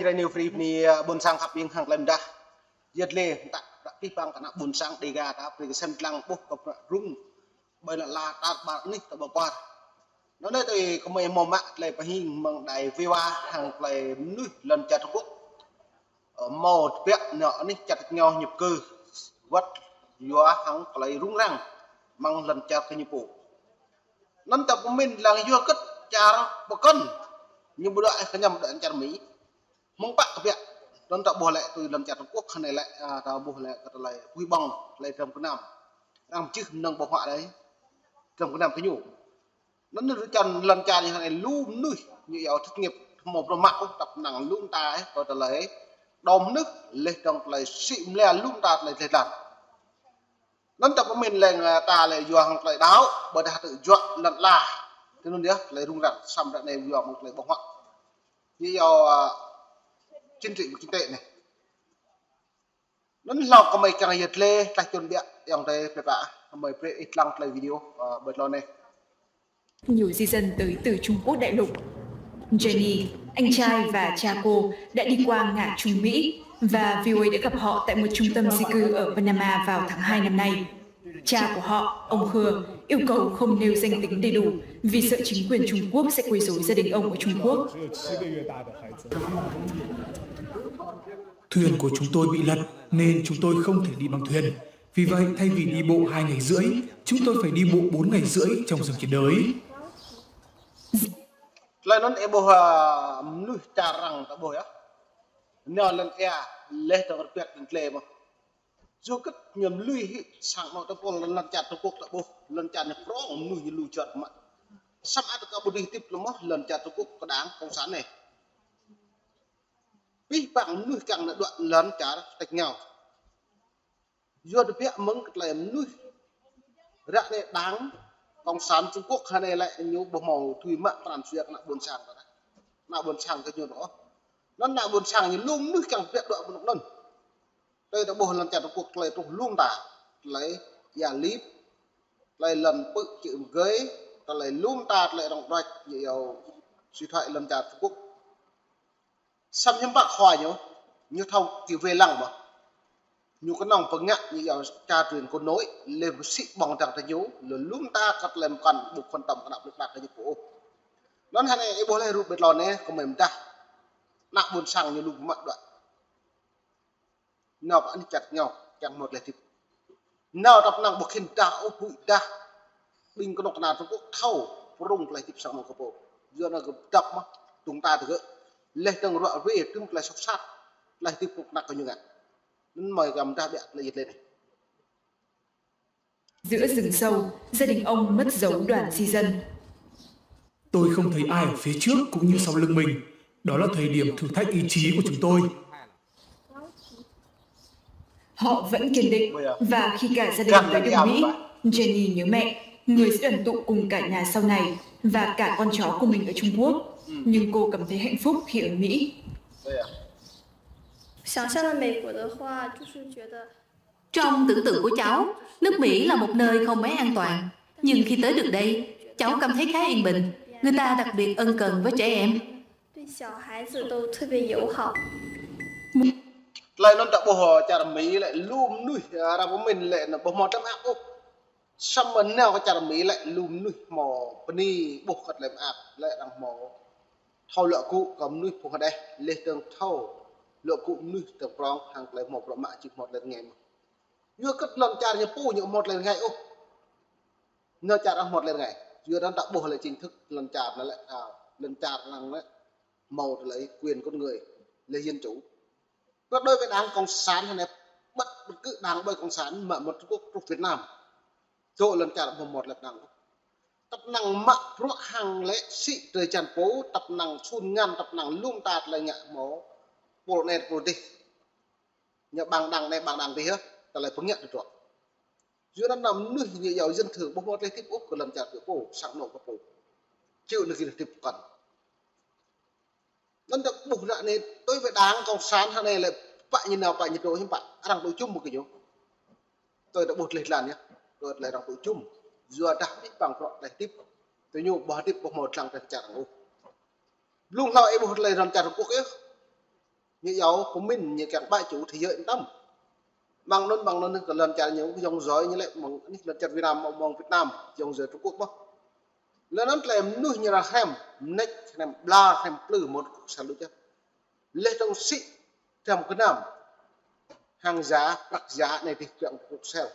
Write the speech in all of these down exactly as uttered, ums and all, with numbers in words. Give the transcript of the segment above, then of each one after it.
Tơlơi ñu free bơni, ơ, ƀôn sang khăp ƀing hăng tơlơi mơdah. Yơh lĕ, ta, ta pih pang kơ ană ƀôn sang Dega ta, brơi kơ sem lăng ƀuh kơ prăk rŭng. Ƀơi lŏn ala tar ƀar anih ta ƀơ̆ng kuar. Anŭn anai tui kơmơi hmâo mă tơlơi pơhing mơ̆ng đài Viva hăng tơlơi mơnuih lŏn čar Trung Quốc. Ơ, hmâo tơbiă ñu anih čar ñu ñu pơkơ̆ wơ̆t yua hăng tơlơi rŭng răng mơ̆ng lŏn čar kơ ñu pô. Anŭn ta pơmĭn lăng yua hơget čar pơkŏn ñu ƀu dŏ ih kơñăm dŏ čar Mi. Mơ̆ng pă kơ biă, anŭn ta ƀuh lĕ tui lŏn čar Trung Quốc hơnai lĕ, a, ta ƀuh lĕ kơ tơlơi pui ƀơ̆ng, tơlơi dram gơnam. Arăng čih mơnơ̆ng ƀơ̆ng huă đơi, dram gơnam kơ ñu. Anŭn rơčan lŏn čar ñu hơnai lu mơnuih, ñu yua thất nghiệp, hmâo bruă mă ôh, tăp năng lu mơta, ơ, kơ tơlơi đom mơnưh, leh dơ̆ng tơlơi sĭ mơlia lu mơta tơlơi dleh dlan. Anŭn ta pơmĭn lĕ, a, ta lĕ yua hăng tơlơi đaŏ, ƀôdah tơjuă lŏn ala. Tui anŭn yơh, tơlơi rŭng răng, samơ̆ ră anai yua mơ̆ng tơlơi ƀơ̆ng huă. Ñu yua, a, chính trị, kinh tế anai. Anŭn hlâo kơmơi kiăng yơh lĕ, tlaih čun biă, ayŏng adơi, pơpă, kơmơi brơi ih lăng tơlơi video, a, ƀơi tlôn anai. Nhiều di dân tới từ Trung Quốc đại lục. Jenny, anh trai và cha cô đã đi qua ngã Trung Mỹ và VOA đã gặp họ tại một trung tâm di cư ở Panama vào tháng hai năm nay. Cha của họ, ông Khưa, yêu cầu không nêu danh tính đầy đủ vì sợ chính quyền Trung Quốc sẽ quấy rối gia đình ông ở Trung Quốc. Thuyền của chúng tôi bị lật nên chúng tôi không thể đi bằng thuyền. Vì vậy, thay vì đi bộ hai ngày rưỡi, chúng tôi phải đi bộ bốn ngày rưỡi trong rừng nhiệt đới. Tơlơi anŭn ih ƀuh, a, mơnuih čar arăng ta ƀuh yơh. Nao lŏn ia, leh dơ̆ng rơpiăt lŏn tlê mơ̆n. Yua hơget ñu lui hĭ sang anŏ ta pô lŏn čar Trung Quốc ta ƀuh, lŏn čar ñu prŏng mơnuih ñu lui čar mă. Samơ̆ ăt kơ ƀu dưi hơdip lơ̆m mơ̆n lŏn čar Trung Quốc kơ đảng cộng sản anai. Pih pang mơnuih kiăng nao dŏ lŏn čar tĕk ngao. Yua tơbiă mơ̆ng kơ tơlơi mơnuih. Ră anai đảng cộng sản Trung Quốc hơnai lĕ ñu ƀu hmâo tui mă pran jua kơ ană ƀôn sang ta. Ană ƀôn sang kơ ñu ôh. Anŭn ană ƀôn sang ñu lu mơnuih kiăng tơbiă dŏ ƀơi anŭn. Tơlơi ta ƀuh lŏn čar Trung Quốc tơlơi truh lu mơta. Tơlơi ia lip. Tơlơi lŏn pư̆ čư̆ mơgơi. Tơlơi lu mơta tơlơi rŏng đuač ñu yua suy thoái lŏn čar Trung Quốc. Samơ̆ hiư̆m pă khua ñu, ñu thâo kơ wai lăng mơ̆n. Ñu kơnơ̆ng pơngă ñu yua čar truyền con nối, lĕ pơsĭ ƀơ̆ng dăng tơ ñu, lĕ lu mơta kơ tơlơi mơkăn ƀu kơnơ̆ng tơm kơ ană plơi pla kơ ñu pô ôh. Anŭn hơnai ih ƀuh lĕ rup ƀơi tlôn anai, kơmơi mơdah. Ană ƀôn sang ñu lu pơmă dŏ. Nao pơ anih čar ñu, kiăng hmâo tơlơi hơdip. Nao tăp năng ƀu khĭn dah ôh, huĭ dah. Ƀing kơnuk kơna Trung Quốc thâo, prŏng tơlơi hơdip sang anŏ kơ pô. Yua anŭn gơ̆ dăp mơ̆n, tơ̆ng ta tơgơ̆. Leh dơ̆ng ruă wai, tơ̆m tơlơi soh sat. Tơlơi hơdip kơnuk kơna kơ ñu ngă. Anŭn mơi găm dah biă tơlơi yơh lĕ anai. Giữa rừng sâu, gia đình ông mất dấu đoàn di dân. Tôi không thấy ai ở phía trước cũng như sau lưng mình. Đó là thời điểm thử thách ý chí của chúng tôi. Họ vẫn kiên định, và khi cả gia đình tới nước Mỹ, Jenny nhớ mẹ, người sẽ đoàn tụ cùng cả nhà sau này, và cả con chó của mình ở Trung Quốc. Nhưng cô cảm thấy hạnh phúc khi ở Mỹ. Trong tưởng tượng của cháu, nước Mỹ là một nơi không mấy an toàn. Nhưng khi tới được đây, cháu cảm thấy khá yên bình. Người ta đặc biệt ân cần với trẻ em. Tơlơi anŭn ta ƀuh čar Mi lĕ lu mơnuih, arăng pơmĭn lĕ anŭn ƀu hmâo tơlơi mơak ôh. Samơ̆ nao kơ čar Mi lĕ lu mơnuih hmâo bơni ƀuh kơ tơlơi mơak lĕ arăng hmâo thâo luă gŭ kơ mơnuih phung hơđeh, leh dơ̆ng thâo luă gŭ mơnuih tơ̆ng prŏng hăng tơlơi hmâo bruă mă či hmâo tơlơi rơngai mơ̆n. Yua hơget lŏn čar ñu pô ñu hmâo tơlơi rơngai ôh. Nao čar arăng hmâo tơlơi rơngai. Yua anŭn ta ƀuh lĕ chính thức lŏn čar anŭn lĕ, a, lŏn čar arăng lĕ hmâo tơlơi quyền con người, lĕ dân chủ. Đối với đảng cộng sản hơnai, bất, bất cứ đảng ƀơi cộng sản mă mơ̆ng Trung Quốc truh Việt Nam. Dŏ lŏn čar ƀu hmâo lĕ đảng. Tăp năng mă bruă hăng lĕ sĭ drơi jăn pô, tăp năng sun ngăn, tăp năng lu mơta tơlơi ngă hmâo pô anai pô adih. Ñu ƀang đảng anai ƀang đảng adih yơh, tơlơi pơngă tơdruă. Yua anŭn ană mơnuih ñu yua dân thường ƀu hmâo tơlơi hơdip ôh kơ lŏn čar kơ pô, sang anŏ kơ pô. Či anŭn gih hơdip kŏn. Anŭn ta ƀuh ră anai, đối với đảng cộng sản hơnai lĕ pă ñu nao pă ñu dŏ hiư̆m pă, arăng dŏ jum mơ̆ng kơ ñu. Tui ta ƀuh tơlơi lăn yơh, tui tơlơi arăng dŏ jum. Yua dah pih pang bruă tơlơi hơdip. Tui ñu ƀu hơdip ƀu hmâo lăng tơlơi čar arăng ôh. Blung hlâo ih ƀuh tơlơi lŏn čar Trung Quốc yơh. Ñu yua pơmĭn ñu kiăng ƀă ču thế giới tăm. Mơ̆ng anŭn, mơ̆ng anŭn kơ lŏn čar ñu yŏng djơ̆ ñu lĕ mơ̆ng anih lŏn čar Việt Nam, mơ̆ng Việt Nam, yŏng djơ̆ Trung Quốc mơ̆n. Lĕ anŭn tơlơi mơnuih ñu ră hrăm, mơneč hrăm, bla hrăm plư mơ̆n kŭk sel đôč yơh. Lĕ tơ̆ng sĭ hrăm gơnam. Hăng giá, prăk giá anai tih kiăng kŭk sel.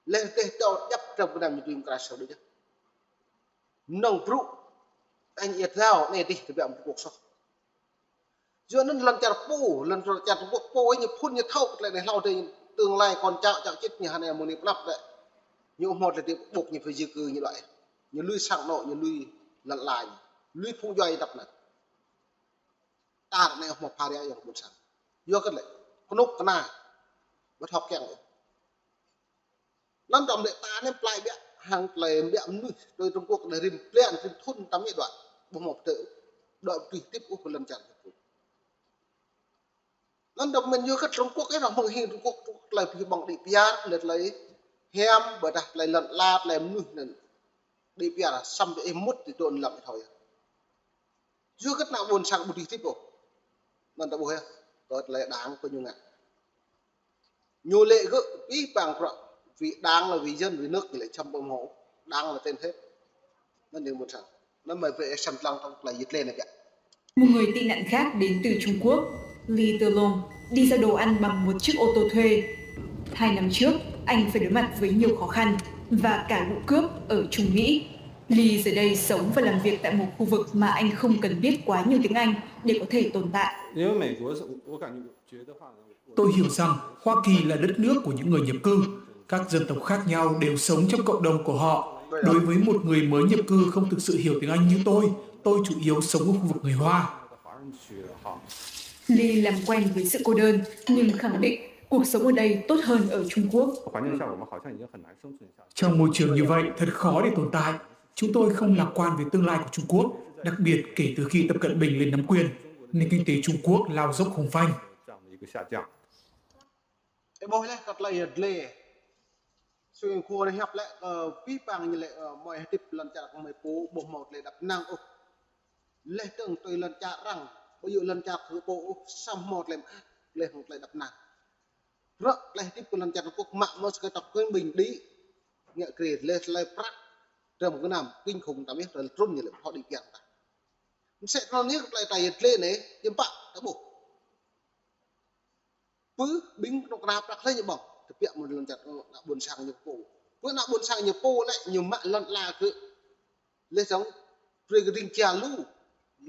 Lĕ tih tơ̆ djăp hrăm gơnam ñu tui mơkra sel đôč yơh. Mơnơ̆ng brŭ, añ iĕt dao, anai tih tơbiă mơkŭk soh. Yua anŭn lŏn čar pô, lŏn čar Trung Quốc pô, ñu phun ñu thâo kơ tơlơi anai hlâo dih, tương lai kon čao, čao čĭt ñu hơnai mơ̆ng anai pơnăp đĕ. Ñu hmâo tơlơi tih ƀôk ñu phải di cư ñu đuaĭ. Ñu lui sang anŏ, ñu lui lŏn ala ñu. Lui phung djuai tăp anai. Tar anai hmâo pha ria yŏng ƀôn sang. Yua kơ tơlơi kơnuk kơna. Ƀu thâo kiăng ôh. Anŭn tơm lĕ ta anai plai ƀiă, hăng plai ƀiă mơnuih, tui Trung Quốc đa rĭm plian, rĭm thŭn tăm ñu đuaĭ. Ƀu hmâo pơtơ, đuaĭ tui hơdip ôh kơ lŏn čar Trung Quốc. Anŭn tơm mơ̆n yua kơ Trung Quốc ih ră mơ̆ng hing Trung Quốc, Trung Quốc tơlơi pơhiăp ƀơ̆ng đĭ piar, lĕ tơlơi hiam, ƀôdah tơlơi lŏn ala, tơlơi mơnuih anŭn. Đĭ piar, săm ƀiă ih mŭt ti tŭn lăm ih thâo yơh. Yua kơ ană ƀôn sang ƀu tui hơdip ôh. Anŭn ta ƀuh yơh, kơ tơlơi đảng kơ ñu ngă. Ñu lĕ gơ̆ pih pang prăk vì đảng là vì dân, vì nước thì lại chăm ƀu hmâo. Đảng là trên hết. Anŭn ñu ƀôn sang. Anŭn mơi brơi ih săm lăng tơ̆ng tơlơi yit lĕ anai kơ. Một người tị nạn khác đến từ Trung Quốc, Li Tơ Lông, đi giao đồ ăn bằng một chiếc ô tô thuê. Hai năm trước, anh phải đối mặt với nhiều khó khăn và cả vụ cướp ở Trung Mỹ. Li giờ đây sống và làm việc tại một khu vực mà anh không cần biết quá nhiều tiếng Anh để có thể tồn tại. 因为美国是，我感觉 Tôi hiểu rằng Hoa Kỳ là đất nước của những người nhập cư. Các dân tộc khác nhau đều sống trong cộng đồng của họ. Đối với một người mới nhập cư không thực sự hiểu tiếng Anh như tôi, tôi chủ yếu sống ở khu vực người Hoa. Li làm quen với sự cô đơn, nhưng khẳng định cuộc sống ở đây tốt hơn ở Trung Quốc. Trong môi trường như vậy, thật khó để tồn tại. Chúng tôi không lạc quan về tương lai của Trung Quốc, đặc biệt kể từ khi Tập Cận Bình lên nắm quyền. Nền kinh tế Trung Quốc lao dốc không phanh. Ih ƀuh lĕ kơ tơlơi yit lĕ. Sui khua anai hiăp lĕ, ơ, pih pang ñu lĕ, ơ, mơi hơdip lŏn čar kơ mơi pô, ƀu hmâo tơlơi đăp năng ôh. Lĕ tơ̆ng tui lŏn čar arăng, ƀu djơ̆ lŏn čar kơ pô ôh, săm hmâo tơlơi, lĕ hmâo tơlơi đăp năng. Prăk lĕ hơdip kơ lŏn čar Trung Quốc mă mơ̆ sơkơi tŏk kơnh ƀing đĭ. Ngă krê lĕ tơlơi prăk, hrăm gơnam, kinh khủng tăm yơh, tơlơi trŭn ñu lĕ phŏ đĭ piar ta. Mơsĕ tơlơi anai kơ tơlơi ta yit lĕ anai, hiư̆m pă, ta ƀuh. Pơ ƀing kơnuk kơna prăk lĕ ñu ƀơ̆ng. Tơbiă mơ̆n lŏn čar, ană ƀôn sang ñu pô. Pơ ană ƀôn sang ñu pô lĕ ñu mă lŏn ala kơ. Lĕ tơ̆ng brơi kơ ding čar lu.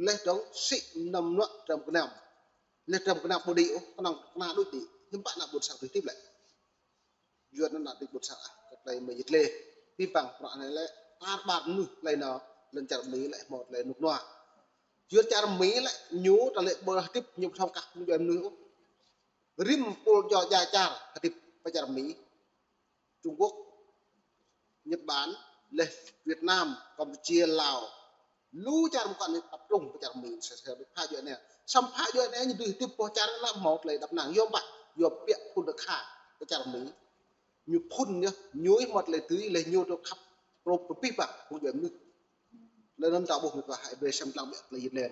Lĕ tơ̆ng sĭ mơnam mơnuă hrăm gơnam. Lĕ hrăm gơnam ƀu đĭ ôh, kơnơ̆ng kơna đôč đĭ. Hiư̆m pă ană ƀôn sang tui hơdip lĕ. Yua anŭn ană ƀôn sang ah, kơ tơlơi mơi yit lĕ. Pih pang prăk anai lĕ, tar ƀar mơnuih tơlơi anŭn, lŏn čar Mi lĕ hmâo tơlơi rơnŭk rơnua. Yua čar Mi lĕ, ñu tơlơi ƀu hơdip ñu ƀu thâo kah mơnuih djuai mơnuih ôh. Rĭm pôl djŏ djai čar hơdip pơ čar Mi. Trung Quốc, Nhật Bản, lĕ Việt Nam, Campuchia, Lào. Lu čar mơkăn anai tập trung pơ čar Mi, sa, sa, phă djuai anai. Săm phă djuai anai ñu dưi hơdip boh čar lăm hmâo tơlơi đăp năng yom ƀă, yom piă phun rơkha pơ čar Mi. Ñu phun yơh, ñu ih hmâo tơlơi dưi, lĕ ñu tơlơi khăp, prŏng pơpih pang, phung djuai mơnuih. Lĕ anŭn ta ƀuh mơi pơhaih brơi săm lăng ƀiă tơlơi yit lĕ.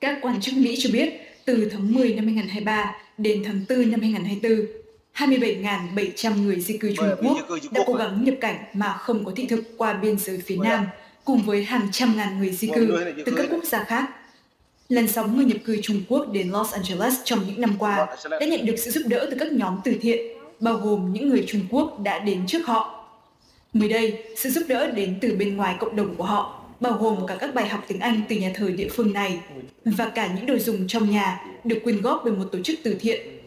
Các quan chức Mỹ cho biết, từ tháng mười năm hai ngàn hai ba đến tháng tư năm hai ngàn hai tư, hai mươi bảy ngàn bảy trăm người di cư Trung Quốc đã cố gắng nhập cảnh mà không có thị thực qua biên giới phía Nam, cùng với hàng trăm ngàn người di cư từ các quốc gia khác. Làn sóng người nhập cư Trung Quốc đến Los Angeles trong những năm qua đã nhận được sự giúp đỡ từ các nhóm từ thiện, bao gồm những người Trung Quốc đã đến trước họ. Mới đây, sự giúp đỡ đến từ bên ngoài cộng đồng của họ, bao gồm cả các bài học tiếng Anh từ nhà thờ địa phương này và cả những đồ dùng trong nhà được quyên góp bởi một tổ chức từ thiện.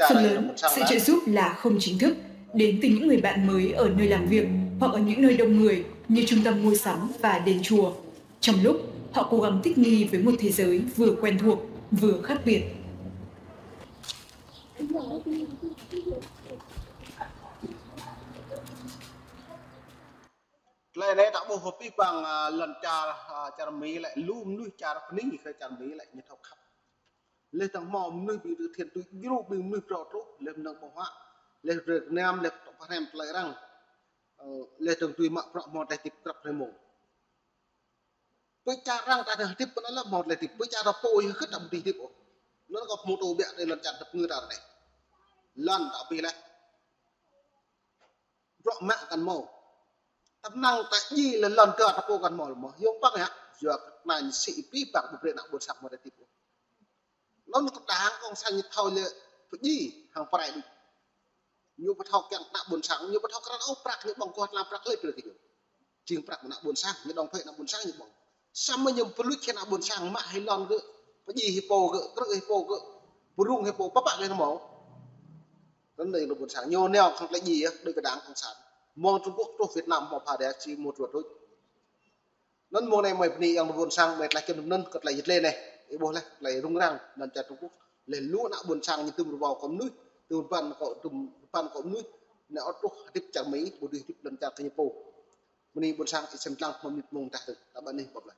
Phần lớn, sự trợ giúp là không chính thức, đến từ những người bạn mới ở nơi làm việc hoặc ở những nơi đông người như trung tâm mua sắm và đền chùa, trong lúc họ cố gắng thích nghi với một thế giới vừa quen thuộc, vừa khác biệt. Tơlơi anai ta ƀuh pơpih pang, a, lŏn čar, a, čar Mi lĕ, lu mơnuih čar pơning kơ čar Mi lĕ, ñu thâo khăp. Lĕ tơ̆ng hmâo mơnuih ƀing từ thiện tui djru ƀing mơnuih phrâo truh, lĕ mơnơ̆ng ƀơ̆ng huă, lĕ brơi gơnam, lĕ tŏk pơhrăm tơlơi arăng. Ơ, lĕ tơ̆ng tui mă prăk hmâo tơlơi hơdip krăp hrơi mông. Pơ čar arăng ta hơdip pơ anai lĕ hmâo tơlơi hơdip, pơ čar ta pô yơh kơ ta ƀu dưi hơdip ôh. Kơ mô tô ƀiă tơ lŏn čar tơpơngư ta anai. Lŏn ta pih leh. Bruă mă kăn hmâo. Tơnăng ta djai leh lŏn ta ta pô kăn hmâo leh mơ̆. Yua păng hă, yua kơ anai ñu sĭ pih păng ƀu brơi ană ƀôn sang mơ̆ ta tip. Anŭn kơ đảng cộng sản ñu thâo lĕ pơdjai hăng pơrai đôč. Ñu ƀu thâo kiăng ană ƀôn sang, ñu ƀu thâo krăn ôh prăk ñu ƀơ̆ng kơ tơlơi prăk lĕ brơi kơ ñu. Jing prăk ană ƀôn sang, ñu đóng thuế ană ƀôn sang ñu ƀơ̆ng. Samơ̆ ñu pơluč kơ ană ƀôn sang mă hĭ lŏn gơ̆, pơdjai hĭ pô gơ̆, krư̆ hĭ pô gơ̆, pơrŭng hĭ pô, pơpă lĕ hmâo. Anŭn lĕ ană ƀôn sang ñu nao khŏm tơlơi djai yơh, đôč kơ đảng cộng sản. Mơ̆ng Trung Quốc truh Việt Nam hmâo pha đe či mŭt ruă đôč. Anŭn mơ̆ng anai mơi bơni yang ƀôn sang mơi tơlơi kiăng anŭn kơ tơlơi yit lĕ anai. Ih ƀuh leh tơlơi rŭng răng lŏn čar Trung Quốc. Leh lu ană ƀôn sang ñu tŭm rơbâo kơ mơnuih, tŭm rơbăn kơ, tŭm rơbăn kơ mơnuih. Anai ôh truh hơdip čar Mi, ƀu dưi hơdip lŏn čar kơ ñu pô. Bơni ƀôn sang ih sem lăng hmâo mơnit mông tah tơ. Ta ƀă anih ƀôp leh.